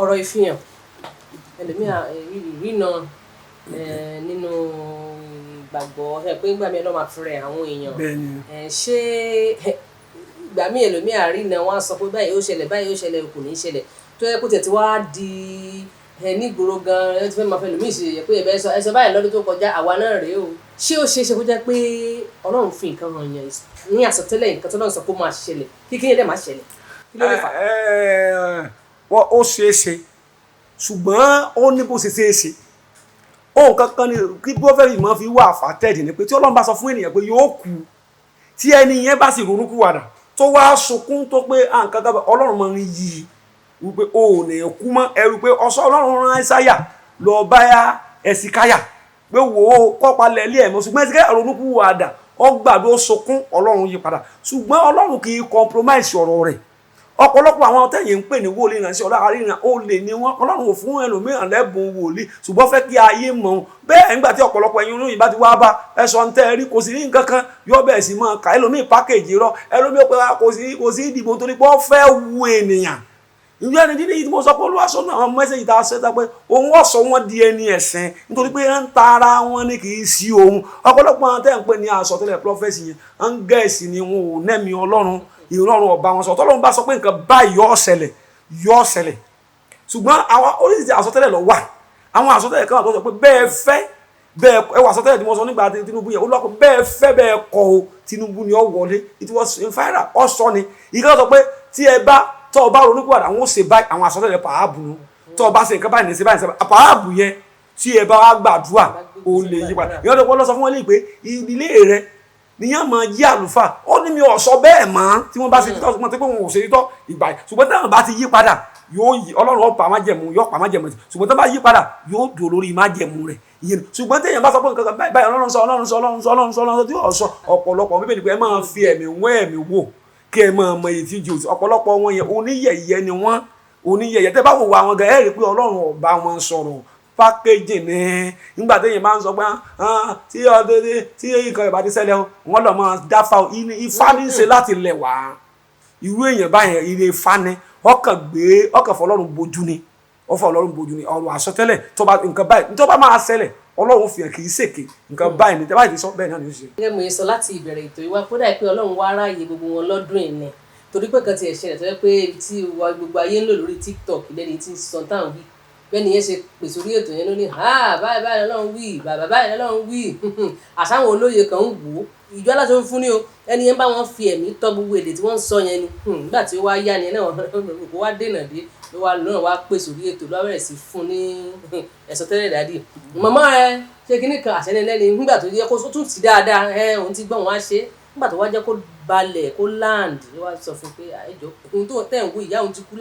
Ọ̀rọ̀ ìfihàn ẹlòmíà ìrìnà nínú ìgbàgbọ́ ẹ pé ìgbà míì Ọlọ́run máa fi rẹ̀ àwọn èèyàn. Ṣé ìgbà míì ẹlòmíà rìnà, wọn á sọ pé báyìí ó ṣẹlẹ̀, báyìí ó ṣẹlẹ̀, kò ní í ṣẹlẹ̀, tó yẹ kó tẹ̀ tí wàá di ẹ nígboro gan, ẹ ti fẹ́ máa fẹ́ lòmíì ṣe yẹ pé ẹ sọ, ẹ sọ báyìí lọ́dún tó kọjá, àwa náà rèé o. Ṣé ó ṣeé ṣe kó jẹ́ pé Ọlọ́run fi nǹkan hàn yàn ní àsọtẹ́lẹ̀, nǹkan tó lọ́run sọ pé ó máa ṣẹlẹ̀, kí kí yẹn dẹ̀ máa ṣẹlẹ̀? Kí ló lè fà á? Wọ́n ó ṣeé ṣe, ṣùgbọ́n ó ní bó ṣe ṣeé ṣe. Ohun kankan ni kí prophecy máa fi wà fàtẹ́ẹ̀dì ni pé tí Ọlọ́run bá sọ fún ènìyàn pé yóò kú, tí ẹni yẹn bá sì ronúkúwàdà, tó wá sunkún, tó pé à nǹkan kan, Ọlọ́run máa ń yí i wípé o ò ní kú mọ́. Ẹrù pé ọsọ Ọlọ́run rán Ẹsáyà lọ bá Ẹsìkáyà pé wò ó, kọ́pa lẹ́lé ẹ̀ mọ́, ṣùgbọ́n Ẹsìkáyà ronúkúwàdà, ó gbàdúrà, ó sunkún, Ọlọ́run yí padà. Ṣùgbọ́n Ọlọ́run kì í compromise ọ̀rọ̀ rẹ̀. Ọ̀pọ̀lọpọ̀ àwọn tẹ̀yìn ń pè ní wòlíì, ìránṣẹ́ Ọlọ́run àríyàn, ó lè ní wọn. Ọlọ́run ò fún ẹlòmíràn lẹ́bùn wòlíì, ṣùgbọ́n fẹ́ kí ayé mọ̀ ọ́n bẹ́ẹ̀. Nígbà tí ọ̀pọ̀lọpọ̀ ẹ̀yin olóyìn bá ti wá bá ẹ sọ ń tẹ́ ẹ rí, kò sí ní nǹkan kan, yóò bẹ̀rẹ̀ sí máa kà. Ẹlòmíì pákéjì rọ, ẹlòmíì pé kò sí ìdìbò nítorí pé ó fẹ́ wu ènìyàn. Ìlú ẹni dídí yìí tí mo sọ pé Olúwa sọ náà, àwọn message tá a ṣe tá pé òun ọ̀sọ̀ wọn di ẹni ẹ̀sìn nítorí pé ń ta ara wọn ní, kì í sí òun. Ọ̀pọ̀lọpọ̀ àwọn tẹ́ ń pè ní àsọtẹ́lẹ̀, prophecy yẹn ń gẹ̀ẹ́sì ni, wọn ò nẹ́mi Ọlọ́run, ìrọ̀rùn ọba wọn sọ. Tọ́lọ́run bá sọ pé nǹkan báyìí yóò ṣẹlẹ̀, yóò ṣẹlẹ̀. Ṣùgbọ́n àwọn oríṣiríṣi àsọtẹ́lẹ̀ ló wà. Àwọn àsọtẹ́lẹ̀ kan wà tó sọ pé bẹ́ẹ̀ fẹ́ bẹ́ẹ̀, ẹ wà àsọtẹ́lẹ̀ tí mo sọ nígbà Tinubu yẹn, ó lọ́kọ̀ bẹ́ẹ̀ fẹ́ bẹ́ẹ̀ kọ́ o, Tinubu ni ó wọlé. It was in viral, ó sọ ni. Ìkan sọ pé tí ẹ bá tọ́ ọ bá ronúpìwàdà, àwọn ó ṣe báyìí. Àwọn àsọtẹ́lẹ̀ pàábù nù, tọ́ ọ bá ṣe nǹkan báyìí ní ṣe báyìí, ṣe báyìí pàábù yẹn, tí ẹ bá wá gbàdúrà, ó lè yí padà. Ìyẹn tó pọ́ lọ sọ fún wọn lè pé ìdílé rẹ níyàn máa yí àlùfáà. Ó ní mi ò sọ bẹ́ẹ̀ mọ́. Tí wọ́n bá ṣe títọ́, ṣùgbọ́n tí wọ́n ò ṣe títọ́ ìgbà yìí, ṣùgbọ́n tí wọ́n bá ti yí padà, yóò yí. Ọlọ́run ó pa májẹ̀mú, yóò pa májẹ̀mú, ṣùgbọ́n tí wọ́n bá yí padà, yóò dúró lórí májẹ̀mú rẹ̀. Ìyẹn ni. Ṣùgbọ́n téèyàn bá sọ pé nǹkan kan báyìí báyìí, Ọlọ́run sọ, Ọlọ́run sọ, Ọlọ́run sọ, Ọlọ́run sọ, Ọlọ́run sọ, tí yóò sọ, ọ̀pọ̀lọpọ̀ Bíbélì pé ẹ máa fi ẹ̀mí wọ́n ẹ̀mí wò kí ẹ máa mọ èyí tí jù. Ọ̀pọ̀lọpọ̀ wọn yẹn, oníyẹ̀yẹ́ ni wọ́n, oníyẹ̀yẹ́. Tẹ́ bá wò wọ àwọn gan, ẹ rí i pé Ọlọ́run ò bá wọn sọ̀rọ̀, pákéjì ni. Nígbà téèyàn bá ń sọ pé tí ọdún tí nǹkan ìbá ti ṣẹlẹ̀, wọ́n lọ máa dáfà ifá ní í ṣe láti lẹ̀ wá. Irú èèyàn báyẹn, ilé ifá ni ọkàn gbé, ọkàn fọlọ́run bojú ni, ó fọlọ́run bojú ni. Ọ̀rọ̀ àsọtẹ́lẹ̀ tó bá nǹkan báyìí tó bá máa ṣẹlẹ̀, Ọlọ́run fi hàn, kì í ṣèké. Nǹkan báyìí ni tẹ́ báyìí ti sọ, bẹ́ẹ̀ náà ni ó ṣe. Gẹ́gẹ́ mo yẹ sọ láti ìbẹ̀rẹ̀ ètò yìí wá, kódà pé Ọlọ́run wá ráàyè gbogbo wọn lọ́dún yìí ni, torí pé kan tiẹ̀ ṣẹlẹ̀ tó yẹ pé tí gbogbo ayé ń lò lórí TikTok lẹ́ni tí ń sọ táwọn wí bẹ́ẹ̀ ni yẹn ṣe pè sórí ètò yẹn ló ní ha báyìí báyìí lọ́lọ́run wí, bàbá báyìí lọ́lọ́run wí. Àṣàwọn olóye kan ń wò ó, ìjọ aláṣọ ń fún ní o. Ẹni yẹn bá wọn fi ẹ̀mí tọ́ gbogbo èdè tí wọ́n ń sọ yẹn ni. Nígbà tí ó wá yá ni ẹ náà kó wá dènà dé, ló wá lọ́nà wá pè sórí ètò, ló wá bẹ̀rẹ̀ sí fún ní ẹ̀sọ́ tẹ́lẹ̀, "Daddy, màmá ẹ ṣe kíní kan." Àṣẹ lẹ́ni nígbà tó yẹ kó tún ti dáadáa, ẹ òun ti gbọ́, wọn á ṣe. Nígbà tó wá jẹ́ kó balẹ̀, kó land, ló wá sọ fún pé ẹjọ́ ohun tó tẹ̀ ń wú, ìyá òun ti kú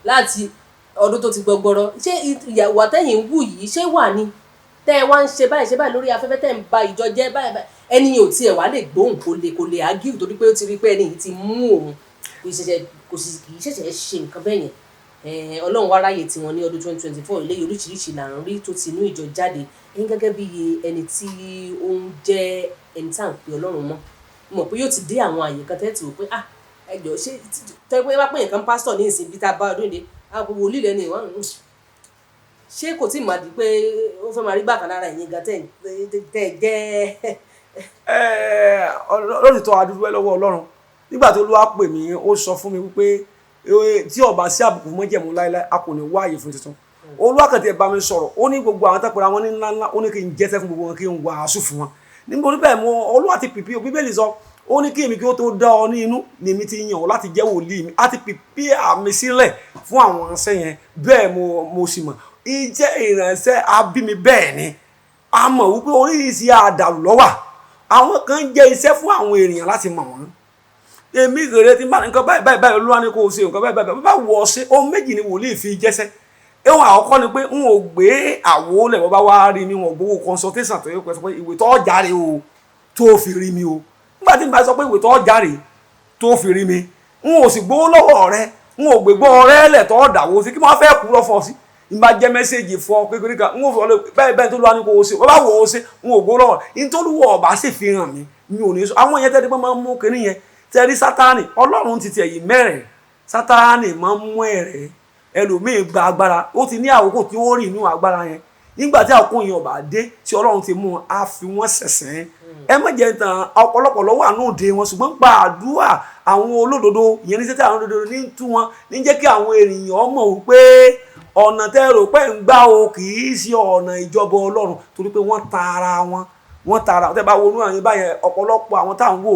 láti ọdún tó ti gbọgbọrọ. Ṣé ìyàwó àtẹ̀yìn ń wù yìí, ṣé wà ní tẹ́ ẹ wá ń ṣe báyìí, ṣe báyìí lórí afẹ́fẹ́, tẹ́ ń ba ìjọ jẹ́ báyìí báyìí? Ẹni yẹn ò tiẹ̀ wá lè gbóhùn, kò lè argue, torí pé ó ti rí pé ẹni yìí ti mú òun. Kò ṣẹ̀ṣẹ̀ kò sì kì í ṣẹ̀ṣẹ̀ ṣe nǹkan bẹ́ẹ̀ yẹn. Ọlọ́run wá ráyè tiwọn ní ọdún 2024. Eléyìí oríṣiríṣi là ń rí tó ti inú ìjọ jáde. Ẹ̀yin gẹ́gẹ́ bí ẹni tí ó ń jẹ́ ẹni tí à ń pè Ọlọ́run mọ́, mọ̀ pé yóò ti dé àwọn àyè kan tẹ́tì wò pé, ah, ẹ jọ̀ọ́, ṣé tẹ́ pé bá pè yẹn kan pásítọ̀ ní ìsìn bí tá a bá ọdún ìdè wòlíì lẹ́nu ìwọ̀n, ṣé kò tí ì máa di pé ó fẹ́ máa rí bákan lára ẹ̀yin gan tẹ́ ẹ jẹ́? Lóòótọ́, a dúpẹ́ lọ́wọ́ Ọlọ́run. Nígbà tó Olúwa pè mí, ó sọ fún mi wípé tí ó bá sí àbùkù mọ́jẹ̀mú láéláé, a kò ní wá àyè fún tuntun. Olúwa kàn tí ẹ bá mi sọ̀rọ̀, ó ní gbogbo àwọn tẹ́pẹ̀rẹ̀ àwọn ní ńlá ńlá, ó ní kí n jẹ́sẹ́ fún gbogbo wọn, kí n wàásù fún wọn. Níbo níbẹ̀ mo Olúwa ti pìpì. Bíbélì sọ, ó ní kí èmi kí ó tó dá ọ ní inú ni èmi ti yàn ọ́ láti jẹ́ wòlíì mi. Á ti pìpì àmì sílẹ̀ fún àwọn ọ̀sẹ̀ yẹn. Bẹ́ẹ̀ mo sì mọ̀ iṣẹ́ ìránṣẹ́ abí mi. Bẹ́ẹ̀ ni a mọ̀ wípé oríṣiríṣi àdàlù ló wà. Àwọn kan jẹ́ iṣẹ́ fún àwọn ènìyàn láti mọ̀ wọ́n. Èmi rèrè tí bá nǹkan báyìí báyìí báyìí, Olúwa ní kó o ṣe nǹkan báyìí báyìí bá wọ̀ ọ́ ṣe. Ohun méjì ni wòlíì fi jẹ́sẹ́. Ohun àkọ́kọ́ ni pé n ò gbé àwo lẹ̀, bọ́ bá wá rí mi, wọn ò gbowó consultation tó yẹ pé ìwé tó jáde o tó fi rí mi o. Nígbà tí n bá sọ pé ìwé tó jáde tó fi rí mi, n ò sì gbowó lọ́wọ́ rẹ, n ò gbégbọ́ rẹ lẹ̀ tó dàwó sí kí wọ́n fẹ́ kú lọ́fọ̀ sí. N bá jẹ́ message fún ọ kékeré kan, n ò fọ bẹ́ẹ̀ bẹ́ẹ̀ tó lọ́wọ́ ní kó o ṣe, wọ́n bá wọ̀ ọ́ ṣe, n ò gbowó lọ́wọ́. N tó lùwọ̀ ọ̀bá sì fi hàn mí, mi ò ní sọ. Àwọn yẹn tẹ́lẹ̀ pé máa ń mú kinní yẹn tẹ́rí Sátánì, Ọlọ́run ti tiẹ̀ yìí mẹ́rẹ̀. Sátánì máa ń mú ẹ̀rẹ́. Ẹlòmíì gba agbára, ó ti ní àkókò tí ó rìn inú agbára yẹn. Nígbà tí àkókò yẹn ọba dé, tí Ọlọ́run ti mú wọn, á fi wọ́n ṣẹ̀sín. Ẹ má jẹ́ tán, ọ̀pọ̀lọpọ̀ ló wà nóde wọn, ṣùgbọ́n gba àdúrà àwọn olódodo ìyẹn ní sẹ́tẹ̀ àwọn olódodo ní tú wọn, ní jẹ́ kí àwọn ènìyàn mọ̀ wípé ọ̀nà tẹ́ rò pé ń gbá o kì í ṣe ọ̀nà ìjọba Ọlọ́run, torí pé wọ́n ta ara wọn, wọ́n ta ara. Tẹ́ bá wọnú àwọn báyẹn, ọ̀pọ̀lọpọ̀ àwọn tá à ń wò,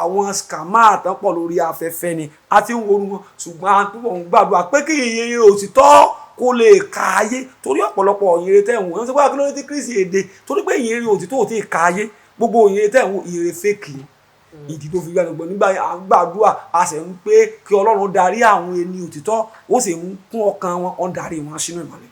àwọn scammer tán pọ̀ lórí afẹ́fẹ́ ni a ti ń worú wọn. Ṣùgbọ́n a túbọ̀ ń gbàdúrà pé kí ìyìn òtítọ́ kó lè ka ayé, torí ọ̀pọ̀lọpọ̀ ìyìn tẹ̀ ń wò, wọ́n sọ pé akílódé tí Kristi èdè, torí pé ìyìn òtítọ́ ò tí ì ka ayé. Gbogbo ìyìn tẹ̀ ń wò, ìyìn fake ni. Ìdí tó fi gbàgbọ́ nígbà yẹn, à ń gbàdúrà, a sì ń pé kí Ọlọ́run darí àwọn ẹni òtítọ́, ó sì ń kún ọkàn wọn, ó ń darí wọn sínú ìmọ́lẹ̀.